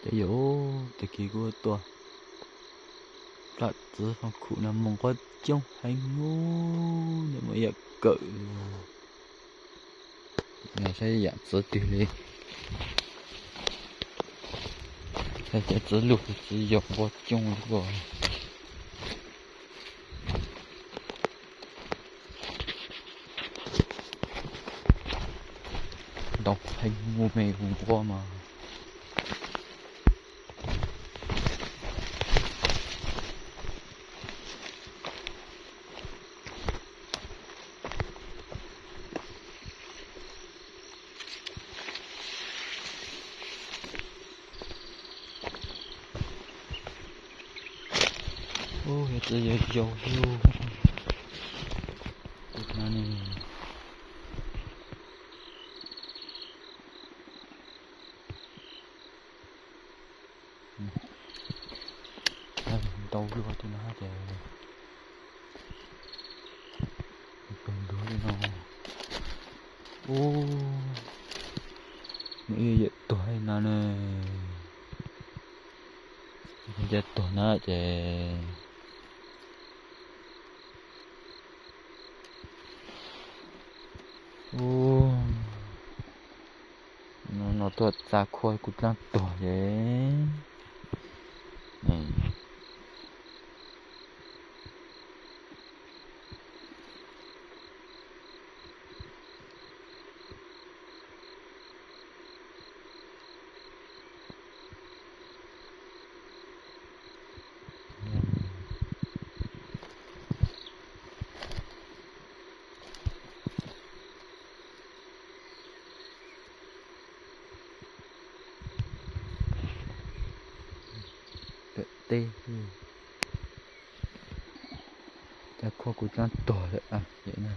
Ces yog tag kis kuv tuaj plam txiv foom khum no mus nquag coob heev, ub, nws muaj yam kawm li. Saib yam txiv twg li. Saib cov txiv lug txiv yau nquag coob li ko. Ntau heev, mus me mus nquag mas. Ub, yog txiv yau yau lug. Tus no ne. Ntau luaj tus no ces pawg ntug li no. Ub, nws ib yam tuag li no ne. Nca tuag na ces. Ub, no tuaj txav khua kuv dlaab tuag ces. Lawm teb, txav khua kuv dlaab tuag lawm na.